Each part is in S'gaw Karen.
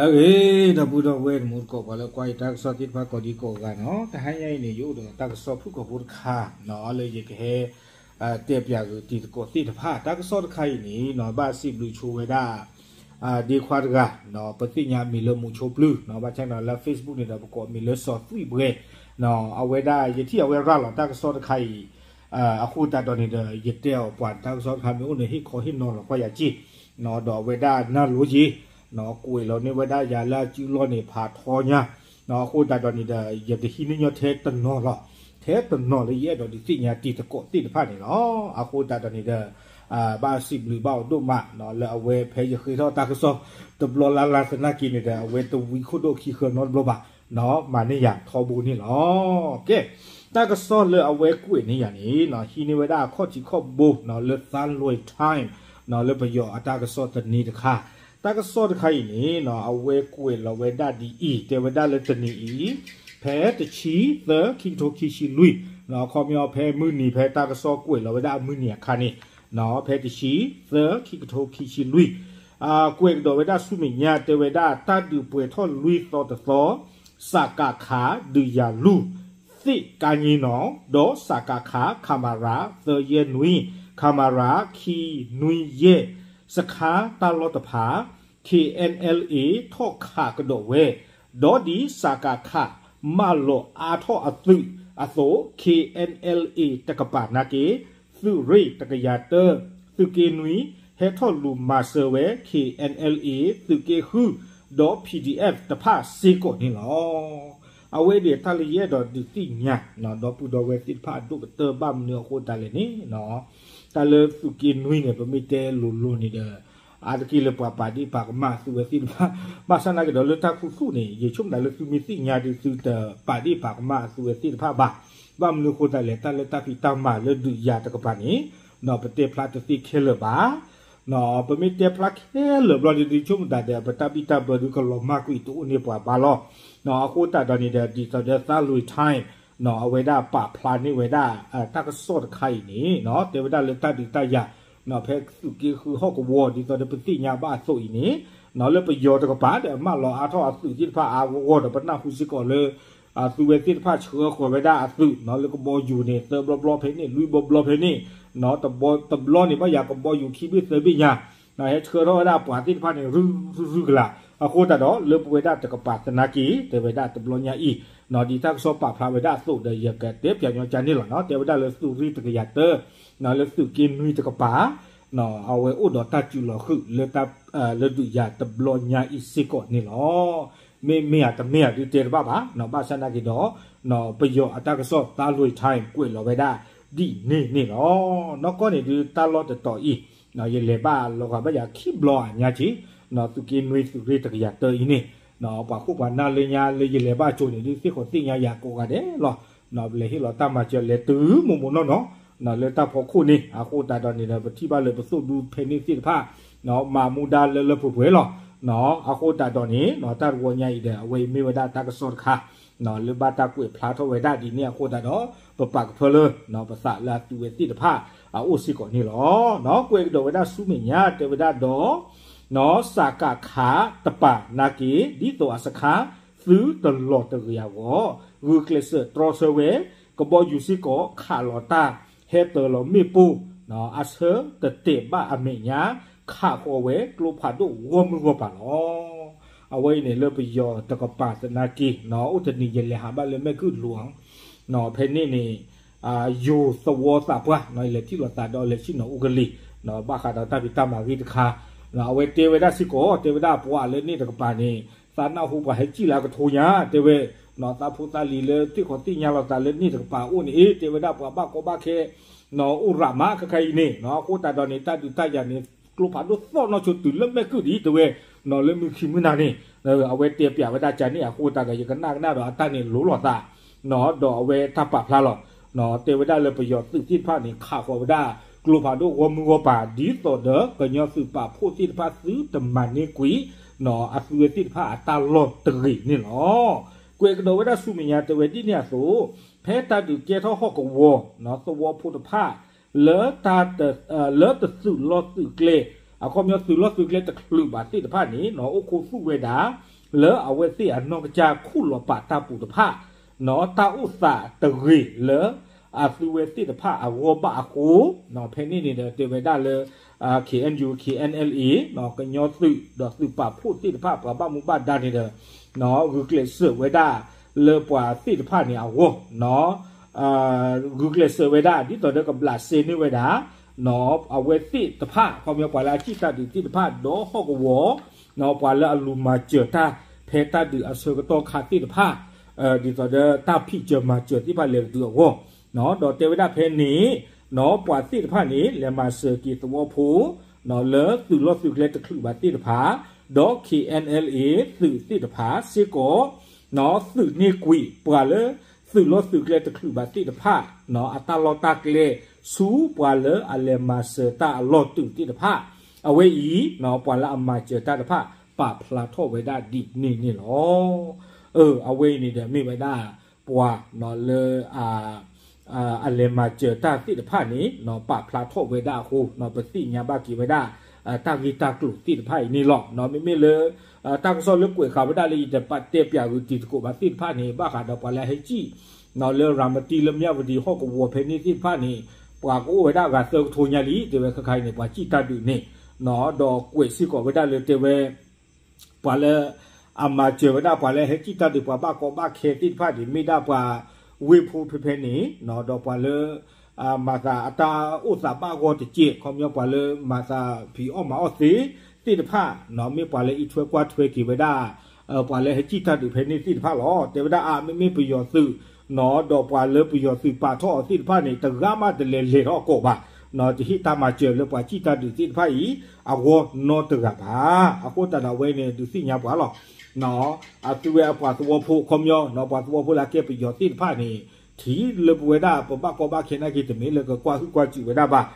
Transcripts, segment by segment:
အဂ့ၤ ဒီပုၢ်ဒီဝဲၢ်တံၤသကိး ပှၤလၢကွၢ်ယတၢ်ကစီၣ်သ့ၣ်တဖၣ်ကိးဒံကိးဂၤနီၤ, တဟါညါအံၤန့ၣ် ယအိၣ်ဒီးတၢ်ကစီၣ်ဖုၣ်ကိာ်ဖိတခါနီၤ, လၢယကဟဲ တဲပၠးဂ့ၤတံၤသကိးသ့ၣ်တဖၣ်. တၢ်ကစီၣ်တခါအံၤန့ၣ်နီၤ ဘၣ်စံးဘျုးဆိဝဲဒၣ် ဒ့ခွါတဂၤနီၤ, ပသ့ၣ်ညါအမံၤလၢမူဆိပျုၢ်နီၤ, ဘၣ်ဆၣ်န့ၣ်ဒီးလၢ Facebook န့ၣ်ဒီး ပကိးအမံၤလၢစီၤသွံၣ်ဘှဲနီၤ, အဝဲဒၣ် ယထံၣ်အဝဲရၤလီၤတၢ်ကစီၣ်တခါအံၤ အဃိသတးဒီးန့ၣ်ဒီး ယတဲအီၤပှၤတၢ်ကစီၣ်တခါမ့ၢ်အိၣ်န့ၣ် ဟ့ၣ်ခီဟ့ၣ်နီၤလီၤကွၢ်ယၤက့ၢ်နီၤ, ဒီးအဝဲဒၣ်နၢ်လိၤယ့ၤနီၤ, ကွဲးလီၤန့ၢ်ဝဲဒၣ်ယၤလၢအစုလီၢ်န့ၣ် ဖးထီညါနီၤ, အဃိသတးဒီးန့ၣ်ဒီး ယကဟံးန့ၢ်ညီထဲတနီၤလီၤ, ထဲတနီၤလၢယအဲၣ်ဒိးဒုးသ့ၣ်ညါတံၤသကိးသ့ၣ်တဖၣ်န့ၣ်လီၤ. အဃိသတးဒီးန့ၣ်ဒီး ဘၣ်စံးဘျုးဘၣ်အီၤဒိၣ်မးနီၤ, လၢအဝဲဖဲယဃ့ထီၣ်တၢ်ကစီၣ်တဘျီလၢ်လၢ်သနာ်က့န့ၣ်ဒီး အဝဲတဝံခိၣ်ဒိၣ်ခံဃၢၤနီတဘျီဘၣ်နီၤ, မၤန့ၢ်ယၤထီဘိန့ၣ်လီၤ. ကဲ တၢ်ကစီၣ်လၢအဝဲကွဲးန့ၢ်ယၤန့ၣ်နီၤ, ဟံးန့ၢ်ဝဲဒၣ်အခီၣ်ထံးခီၣ်ဘိနီၤ, လၢ Tha Loy Times နီၤ, လၢပယီၤအတၢ်ကစီၣ်သန့တခါ, တၢ်ကစီၣ်တခါအံၤန့ၣ်နီၤ အဝဲကွဲးလီၤဝဲဒၣ်ဒ်အံၤ, တဲဝဲဒၣ်လၢတနံၤအံၤ ဖဲတဆံသၢ ခံကထိခံဆံလွံၢ်နီၤ, အခီပညီဖဲမုၢ်နံၤ ဖဲတၢ်ကစီၣ်ကွဲးလီၤဝဲဒၣ်အမုၢ်နံၤအခါန့ၣ် ဖဲတဆံသၢ ခံကထိခံဆံလွံၢ်, ကွဲးကဒီးဝဲဒၣ်ဆူမဲာ်ညါ တဲဝဲဒၣ်တၢ်ဒုးပှဲၤထီၣ်လွံၢ်သီတသီ, စကခ ဒုးယၤလူၢ် သ့ၣ်ကါည့နီၤ, ဒီးစကခ ခမရ သၢယဲၢ်နွံ, ခမရ ခံနွံယဲၢ်, စခါတၢ်လီၢ်တဖၣ် KNLA ထီၣ်ခးကဒီးဝဲ, ဒီးဒ်စကခ မၢလီၤအါထီၣ်အသုးအသိး KNLA တကပၤနာ်က့ သုးရ့ၣ်တကယၤတၢ သုးက့နွံ ဟဲထီၣ်လူၤမၤစၢၤဝဲ KNLA သုးက့ဃု ဒီး PDF တဖၣ်စ့ၢ်ကီးန့ၣ်လီၤ. အဝဲဒၣ်တၢ်လၢယအဲၣ်ဒိးဒုးသ့ၣ်ညါ ဒီပုၢ်ဒီဝဲၢ်သ့ၣ်တဖၣ်အဒိၣ်ကတၢၢ်ဘၣ်မနုၤအဃိသတးလဲၣ်န့ၣ် တၢ်လၢသုးက့နွံန့ၣ် ပမ့ၢ်တဲလိၤလိၤန့ၣ်ဒီး အါတက့ၢ်လၢပှၤပာ်ဒ့ၣ်ပာ်ကမၣ်အသုးဝဲသ့ၣ်တဖၣ် ဘၣ်ဆၣ်နာ်က့ဒီးလၢတၢ်ခူသူၣ်န့ၣ် ယဆိကမိၣ်တၢ်လၢသုမ့ၢ်သ့ၣ်ညါဒီးသုတပာ်ဒ့ၣ်ပာ်ကမၣ်အသုးဝဲသ့ၣ်တဖၣ်ဘၣ်. ဘၣ်မနုၤအဃိသတးလဲၣ် တၢ်လၢတၢ်ဖံးတၢ်မၤလၢဒုးယၤတကပၤန့ၣ် ပတဲဖျါတသ့ခဲလၢာ်ဘၣ်. ပမ့ၢ်တဲဖျါခဲလၢာ်ဘျီဒုး ဆိကမိၣ်တၢ်ဒီး ပတၢ်ဘံၣ်တၢ်ဘၢဒုးကလီၤမၢ်ကွံာ်တအိၣ်န့ၢ်ပှၤဘၣ်လီၤ. အဃိသတးဒီးန့ၣ်ဒီး ဒ်သိးဒီး Tha Loy Times အဝဲဒၣ်ပာ်ဖျါန့ၢ်ဝဲဒၣ် တၢ်ကစီၣ်တခါအံၤန့ၣ် တဲဝဲဒၣ်လၢတၢ်ဒုးတၢ်ယၤ ဖဲသုးက့ဃုဟီၣ်ကဝီၤ ဒ်သိးဒီးပသ့ၣ်ညါဘၣ်အသိးအံၤန့ၣ် လၢပယီၤတကပၤဒီး မၢလီၤအါထီၣ်အသုးသ့ၣ်တဖၣ်အါဂီၢ်ဂီၢ်ဒီး ပနၢ်ဟူစ့ၢ်ကီးလၢ အသုးဝဲသ့ၣ်တဖၣ်ဆှၢဃီၤဝဲဒၣ်အသုးနီၤ လၢကဘီယူၤန့ၣ် သၢဘျီဘျီဖဲန့ၣ် လွံၢ်ဘျီဘျီဖဲန့ၣ် တဘျီန့ၣ်ဘၣ်ယၤကဘီယူၤခံဘ့ၣ်သၢဘ့ၣ်ညါ ဟဲဆှၢထီၣ်ဝဲဒၣ်ပှၤသ့ၣ်တဖၣ်န့ၣ် ရုရုကလာ် အဃိသတးဒီး လၢပဝဲဒၣ်တကပၤသနာ်က့ တဲဝဲဒၣ်တဘျီညါအံၤ ဒ်တၢ်ကစီၣ်ပာ်ဖျါဝဲဒၣ်အသိးဒီး ယကတဲပၠးညီကၠါန့ၣ်လီၤနီၤ တဲဝဲဒၣ်လၢသုးရ့ၣ်တကယၤတၢ လၢသုးက့နွံတကပၤ အဝဲအိၣ်ဒီးတၢ်စုးလီၤဃုာ်လၢ လၢဒုးယၤတဘျီညါအံၤစ့ၢ်ကီးန့ၣ်လီၤ. မ့မ့ၢ်ဧါတမ့ၢ်ဧါဒုးတဲတဘၣ်ဘၣ်နီၤ ဘၣ်ဆၣ်နာ်က့ဒီး ပယီၤအတၢ်ကစီၣ် Tha Loy Times ကွဲးလီၤဝဲဒၣ်ဒ်န့ၣ်န့ၣ်လီၤ. နီၢ်ကီၢ်န့ၣ်ဒုး တၢ်လီၢ်တတီၤအံၤ ယလဲၤဘၣ်လီၤဂာ်ဘၣ်ယၤခံဘျီအညါက့ သုးက့နွံသုးရ့ၣ်တကယၤတၢအံၤန့ၣ် ပှၤခိၣ်ပှၤနၢ်လၢညါလၢယလဲၤဘၣ်အကၠိန့ၣ် ဒုးသ့ၣ်ဃီၤသ့ၣ်ညါယၤကိးဂၤဒဲးလီၤ. လဲၤဟ့ၣ်လီၤတၢ်မၤစၢၤလဲၤတုၤမိၢ်မိၢ်နီၢ်နီၢ် လၢတၢ်ဖီခိၣ်န့ၣ် အဃိသတးဒီးန့ၣ်ဒီး ပထံၣ်ဘၣ်လၢပသိၣ်ဒူဖဲန့ၣ်သ့ၣ်တဖၣ် မၤမူဒါလၢလၢပှဲၤပှဲၤလီၤ. အဃိသတးဒီးန့ၣ် တၢ်တဝီညါအံၤဒီး အဝဲအံၤမ့ၢ်ဝဲဒၣ်တၢ်ကစီၣ်တခါ လၢဘၣ်တၢ်ကွဲးဖျါထီၣ်ဝဲဒၣ်ဒ်န့ၣ်အဃိသတးဒီး ပပာ်ကဖၢလၢ ပသးလၢအသုးဝဲသ့ၣ်တဖၣ်အအိၣ်စ့ၢ်ကီးန့ၣ်လီၤ. ကွဲးကဒီးဝဲဒၣ်ဆူမဲာ်ညါတဲဝဲဒၣ်ဒီး စကခတပၤနာ်က့ ဒ်သိးအစခါ သုတလီၤတဂ့ၤအဂီၢ် ဂုာ်ကျဲးစၢးတြီဆၢဝဲ ကဘီယူၤစ့ၢ်ကီး ခးလီၤတၢ် ဟဲတၢၤလီၤမ့ၣ်ပိၢ် အဆၢတတဲာ်ဘၣ်အမဲာ်ညါ ခးဃီၤဝဲကျိဖးဒိၣ်ဂီၢ်မုၢ်ဂီၢ်ပၤလီၤ. အဝဲအံၤန့ၣ်လၢပယီၤတကပၤသနာ်က့ အိၣ်တနံၤယလဲၤဟးဘၣ်လၢမဲာ်ကုၢ်လူၤ ဖဲန့ၣ်န့ၣ် ယိၤသဝီသးပှၢ် ယလဲၤထံၣ်လိာ်သးဒီးလဲၤဆ့ၣ်နီၤအူကလံၤ ဘၣ်ဃးဒီးတၢ်ဖံးတၢ်မၤဂ့ၢ်တခါ အဝဲတဲဝဲဒၣ်စ့ၢ်ကီး တဲဝဲဒၣ်ပှၤလၢန့ၣ်တကပၤန့ၣ် သးနၢ်ဟူပှၤဟဲစံၣ်လၢအကထိညါ တဲဝဲ သးဖိသးလံၤလၢသ့ၣ်ခီသ့ၣ်ညါလိာ်သးလၢန့ၣ်တကပၤအိၣ်န့ၣ် တဲဝဲဒၣ်ပှၤဘၣ်ကီဘၣ်ခဲ အိၣ်ရးမးခဲခါအံၤန့ၣ် အဃိသတးဒီးန့ၣ် တၢ်ဒုးတၢ်ယၤန့ၣ် ကျိဖးဒိၣ်သီၣ်နီၢ်ဆိတုၤလၢမဲာ်ကုၢ်ဒ်တဲဝဲ လၢမုၢ်ခံမုၢ်နၤန့ၣ် အဝဲတဲပၠးဝဲဒၣ်ကန့ၣ် အဃိသတးဒီး ယကနၣ်ကနၣ်ဒီးအတၢ်န့ၣ်လိၤလိာ်သး ဒီးအဝဲတၢ်ပာ်ဖျါလီၤ တဲဝဲဒၣ်လၢပယီၤသုးသ့ၣ်တဖၣ်န့ၣ် ခးဃီၤဝဲဒၣ် ကျိဖးဒိၣ်ဂီၢ်မုၢ်ဂီၢ်ပၤ ဒ်သိးဒီးကညီသုးပာ်ဖှိၣ်သ့ၣ်တဖၣ်သုတမၤန့ၢ်ကွံာ် အသုးဝဲသ့ၣ်တဖၣ်အတၢ်လီၢ်တဂ့ၤန့ၣ်လီၤ. ကွဲးကဒီးဝဲဒၣ်ဆူမဲာ်ညါတဲဝဲဒ်န့ၣ်အသိး ဖဲတၢ်ဒုးကဲထီၣ်ဟီၣ်ကဝီၤ သဝီဖိတဖၣ် လၢတၢ် လၢတသုးလီၢ်သုးကျဲ အခီပညီသုးလီၢ်သုးကျဲတချုးဘၣ်သ့ၣ်တဖၣ်န့ၣ် အိၣ်ခိးသူၣ်ဝဲဒၣ် လၢအဝဲသ့ၣ်အနီၢ်ကစၢ်ခူၣ်လီၤပာ်တၢ်ပူၤတဖၣ် တၢ်အိၣ်သးတဂ့ၤလၢ အသုဝဲသ့ၣ်တဖၣ်အဂီၢ်ဘၣ်အဃိ ဖဲန့ၣ်န့ၣ်ဒီးတဲဝဲဒၣ်လၢ KNU KNLA ကညီသုးဒီးသုးပာ်ဖှိၣ်သ့ၣ်တဖၣ် ပှၤဘၣ်မူဘၣ်ဒါန့ၣ်ဒီး ဂုာ်ကျဲးစၢးဝဲဒၣ်လၢပှၤသ့ၣ်တဖၣ်န့ၣ်အဂီၢ် ဂုာ်ကျဲးစၢးဝဲဒၣ် ဒ်သိးဒီးကဘျးစဲန့ၢ်ဝဲဒၣ် အဝဲသ့ၣ်တဖၣ် ခီပညီပှၤလၢအစံၣ်တၢ်ဒုးသ့ၣ်တဖၣ် ဒီးဟီၣ်ကဝီၤ ပှၤလၢအလူၤမၤစၢၤတၢ် ဖဲတၢ်ဒုးအဆၢကတီၢ်ခါသ့ၣ်တဖၣ် ဒ်သိးဒီးတၢ်ဖံးစၢၤမၤစၢၤသ့ၣ်တဖၣ်လဲၤကတုၤအဂီၢ် ဒီးတဲဝဲဒၣ်ဖဲန့ၣ် ပှၤသ့ၣ်တဖၣ်န့ၣ် လဲၤမၤစၢၤက့ၤသဝီဖိ လၢသုးလီၢ်သုးကျဲတချုးဘၣ်သ့ၣ်တဖၣ် ဒီး KNLA သုးသ့ၣ်တဖၣ်စ့ၢ်ကီး သုးန့ၢ်ကွံာ်ပှၤလၢသုးလီၢ်သုးကျဲတချုးဘၣ်သ့ၣ်တဖၣ် အတၢ်လီၢ်တၢ်ကျဲ ဆူပှၤလၢအလဲၤမၤစၢၤတၢ်အလီၢ်တုၤသ့ၣ်တဖၣ် အဝဲအံၤ ပှၤလၢအမၤစၢၤတၢ်တဖၣ် ပာ်ဖျါထီၣ်ဝဲဒၣ်ဒ်န့ၣ်န့ၣ်လီၤ. အဝဲအံၤန့ၣ်ဒီးမ့ၢ်ဝဲဒၣ် ပှၤလၢ အလဲၤမၤစၢၤတၢ်သ့ၣ်တဖၣ်န့ၣ် ပာ်ဖျါထီၣ်ဝဲဒၣ်အဃိ ပသ့ၣ်ညါဘၣ်က့ၤဝဲဒၣ် တၢ်ဂ့ၢ်တၢ်ကျိၤသ့ၣ်တဖၣ်အံၤန့ၣ်လီၤ. မ့မ့ၢ်လၢ တၢ်ကစီၣ်လၢကွဲးဃာ်ဝဲဒၣ်လၢယတပာ်တဲပၠးဂုာ်တံၤသကိးဘၣ်သ့ၣ်တဖၣ်န့ၣ် ဘၣ်ဃးဒီးပှၤလၢအဟဲစံၣ် လၢရၤမတံလၢမၠၣ်ဝတံဟီၣ်ကဝီၤဖဲန့ၣ်သ့ၣ်တဖၣ်န့ၣ် ပှၤကအိၣ်ဝဲဒၣ်အဂၤသၢကထိညါလံ တဲဝဲခဲခါအံၤန့ၣ် ပှၤစံၣ်တၢ်ဒုးန့ၣ် ဒီးကွဲးစ့ၢ်ကီးဝဲဒၣ်လၢတဲဝဲ ပှၤလၢ အမၤစၢၤဝဲဒၣ်ပှၤလၢဟဲစံၣ်တၢ်ဒုး ပှၤဘၣ်ကီဘၣ်ခဲသ့ၣ်တဖၣ်န့ၣ် မ့ၢ်ဒၣ်ပှၤဝ့ၢ်ဖိဖဲဖဲန့ၣ် ဒီးပှၤလၢ မၤသးအတၢ်အိၣ်သးဘၣ်ဂီၢ်တက့ၢ် ခီပညီပှၤလၢမၤသးဖံးအီၣ်မၤအီၣ်သ့သ့ၣ်တဖၣ် မ့ၢ်ပှၤလၢအံးထွဲကွၢ်ထွဲက့ၤဝဲဒၣ် ပှၤလၢဟဲစံၣ်တၢ်ဒုးဖဲန့ၣ်သ့ၣ်တဖၣ်လီၤ. တဲဝဲဒၣ်အါ မ့မ့ၢ်ပယီၤသုး ဒီးပှၤလၢပယီၤသုးပာ်ထီၣ်အီၤသ့ၣ်တဖၣ်န့ၣ် တဂၤမးတလဲၤလဲၤထီၣ်အကိာ်ဘၣ် တဟ့ၣ်တၢ်မၤစၢၤလၢပှၤစံၣ်တၢ်ဒုးသ့ၣ်တဖၣ်အံၤ အဂီၢ်နီတဂၤဘၣ်. အဃိသတးဒီးအဝဲန့ၣ်ဒုးသ့ၣ်ညါပှၤလီၤ. အသုဝဲအပှၤသဝီဖိခီပညီ ပှၤသဝီဖိလၢအကဲပယီၤသ့ၣ်တဖၣ်န့ၣ် ထံၣ်လၢပဝဲဒၣ်ပဘၣ်ကီဘၣ်ခဲနာ်က့ တမ့ၢ်လၢကကွၢ်ဟုၣ်ကွၢ်စူၣ်ဝဲဒၣ်ဘၣ်.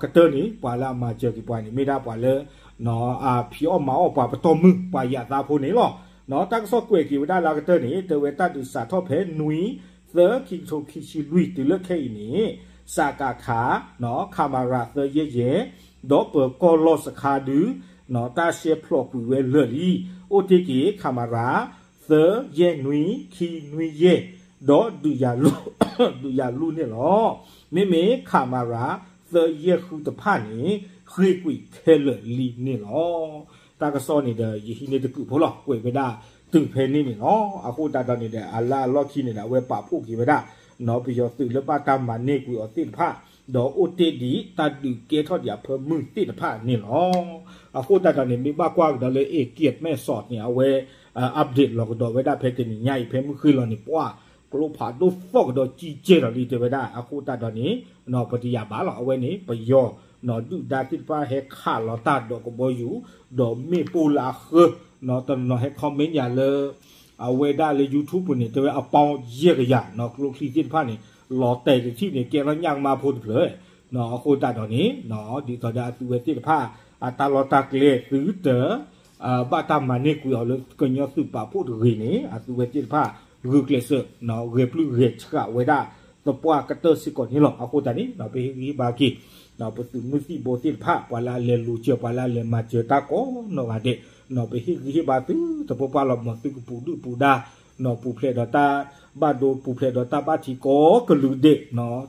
ကတၢၢ်န့ၣ် ပှၤလၢအမၤစၢၤက့ၤပှၤန့ၣ် မ့ၢ်ဒၣ်ပှၤလၢ အဖံးအီၣ်မၤအီၣ်ပှၤပတီၢ်မုၢ် ပှၤယၤသးဖိန့ၣ်လီၤ. တၢ်ကစီၣ်ကွဲးက့ၤဝဲဒၣ်လၢအကတၢၢ်န့ၣ် တဲဝဲတၢ်ဒုးစးထီၣ်ဖဲနွံ သၢ ခံကထိခံဆံလွံၢ် တုၤလၢခဲအံၤန့ၣ် စကခ ခမရ သၢယဲၢ်ယဲၢ် ဒီးပၢၤကီၢ်လီၢ်စခါဒု တၢ်ရှဲဖျိးကွံာ်ဝဲလၢာ်လံ. အိၣ်တ့ၢ်က့ၤ ခမရ သၢယဲၢ်နွံ ခံနွံယဲၢ် ဒီးဒုးယၤလူၢ် ဒုးယၤလူၢ်န့ၣ်လီၤ. မ့မ့ၢ် ခမရ သၢယဲၢ်ဃုတဖၣ်န့ၣ် ဃ့ၢ်ကွံာ်ခဲလၢာ်လံန့ၣ်လီၤ. တၢ်ကစီၣ်န့ၣ်ဒီး ယဟံးန့ၢ်တကုးဖိလီၤ ကွဲးဝဲဒၣ်တုၤဖဲန့ၣ်န့ၣ်လီၤ. အဃိသတးဒီးန့ၣ်ဒီး အလၢအလီၢ်ခံန့ၣ်ဒီး အဝဲပာ်ဖှိၣ်က့ၤဝဲဒၣ် ပယီၤသုးလၢဘၣ်တၢ်မၤန့ၢ်ကွံာ်အီၤသ့ၣ်တဖၣ် ဒီးအိၣ်တ့ၢ်ဒံးတၢ်ဒုးကဲထီၣ်ဒံးအဖၢမုၢ်သ့ၣ်တဖၣ်န့ၣ်လီၤ. အဃိသတးဒီးန့ၣ် မ့ၢ်ဘၣ်ကွၢ်ကဒီးလၢ เอเกียรติ แม่สอด န့ၣ် အဝဲ update လီၤကဒီးဝဲဒၣ်ဖဲတနံၤညါအံၤ ဖဲမုၢ်ဃ့ၢ်လီၤန့ၣ် ပှၤကျိဖးဒိၣ်သီၣ်ကဒီးကံကဲထီၣ်လံတဲဝဲဒၣ်. အဃိသတးဒီးန့ၣ် ပတယာ်ဘၣ်လီၤ အဝဲန့ၣ် ပယီၤ ဒုၣ်ဒါသ့ၣ်တဖၣ်ဟဲခးလီၤတၢ်ဒီးကဘီယူၤ ဒီးမ့ၣ်ပိၢ်လၢအဃၢ တနီၤနီၤဟဲ comment ယၤလၢ အဝဲဒၣ်လၢ YouTube န့ၣ် တဲဝဲအပီၢ်ယဲၢ်ကယၤ ကျိချံသ့ၣ်တဖၣ်န့ၣ် လီၤတဲာ်တထံၣ်န့ၣ် ကဲထီၣ်ညၣ်ကမါဖိတဖျၢၣ်. အဃိသတးဒီးန့ၣ် ဒ်သိးဒီးအသုဝဲသ့ၣ်တဖၣ် အတၢ်လီၢ်တၢ်ကျဲသုတ ဘၣ်တၢ်မၤန့ၢ်ကွံာ်အီၤလၢကညီသုးပာ်ဖှိၣ်တဂ့ၤန့ၣ် အသုဝဲသ့ၣ်တဖၣ် ဂုာ်ကျဲးစၢး ဂဲၤပျုၢ်ဂဲၤဆှးဝဲဒၣ် သပှၢ်ကတၢၢ်စ့ၢ်ကီးန့ၣ်လီၤ. အဃိသတးန့ၣ် ပဟ့ၣ်ဂံၢ်ဟ့ၣ်ဘါက့ၤ ပသုးမုၢ်သံၣ်ဘိသ့ၣ်တဖၣ် ပှၤလၢအလဲၤလူၤစၢၤ ပှၤလၢအလဲၤမၤစၢၤတၢ်ကိးနီၢ်ဂၤဒဲး ပဟ့ၣ်ဂံၢ်ဟ့ၣ်ဘါသု သပှၢ်ပှၢ်လီၤ မ်သုကပူၤဒုၣ်ပူၤဒါ ပူၤဖျဲးဒီးတၢ်ဘၣ်ဒိ ပူၤဖျဲးဒီးတၢ်ဘၣ်ထံးကိးကလုာ်ဒဲး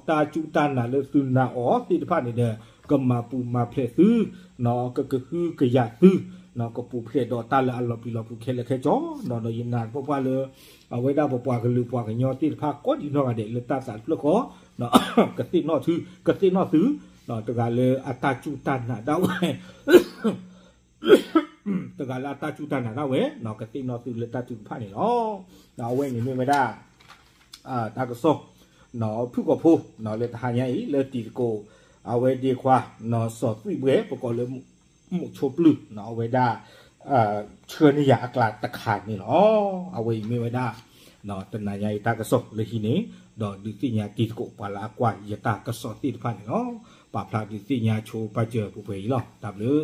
တၢ်စူၢ်တၢ်နာ်လၢသုနာ်အီၤသ့ၣ်တဖၣ်န့ၣ်ဒီး ကမၤပူၤမၤဖျဲးသု ကကဟုကယာ်သု ကပူၤဖျဲးဒီးတၢ်လၢအလီၤပျံၤလီၤဖုးခဲလၢာ်ခဲဆ့ ဒီးယနာ်သပှၢ်ပှၢ်လၢ အဝဲဒၣ်ပပှၤကလုာ်ပှၤကညီသ့ၣ်တဖၣ်ကိးဒံနီၢ်ဂၤဒဲးလၢတၢ်သးတဖျၢၣ်ဃီ ကသ့ၣ်နီၣ်သု ကသ့ၣ်နီၣ်သု တဂၤလၢအတၢ်စူၢ်တၢ်နာ်ဒၣ်ဝဲ တဂၤလၢအတၢ်စူၢ်တၢ်နာ်ဒၣ်ဝဲ ကသ့ၣ်နီၣ်သုလၢတၢ်ထုကဖၣ်န့ၣ်လီၤ. အဝဲန့ၣ်မ့ၢ်ဝဲဒၣ် တၢ်ကစီၣ် ဖုၣ်ကိာ်ဖိ လၢတဟါညါအံၤ လၢတံၤသကိး အဝဲဒ့ခွါ စီၤသွံၣ်ဘှဲ ပကိးလၢ မုၢ်ဆိပျုၢ် အဝဲဒၣ် ဆှၢန့ၢ်ယၤအကျါတခါန့ၣ်လီၤ. အဝဲအံၤမ့ၢ်ဝဲဒၣ် တနၤညါအံၤတၢ်ကစီၣ်လၢဟံးန့ၣ် ဒီးဒုးသ့ၣ်ညါတံၤသကိးပှၤလၢအကွၢ်ယတၢ်ကစီၣ်သ့ၣ်တဖၣ်န့ၣ်လီၤ. ပာ်ဖျါဒုးသ့ၣ်ညါဆိပာ်စၢၤပှဲၤပှဲၤအံၤလီၤ. တၢ်ဘျုး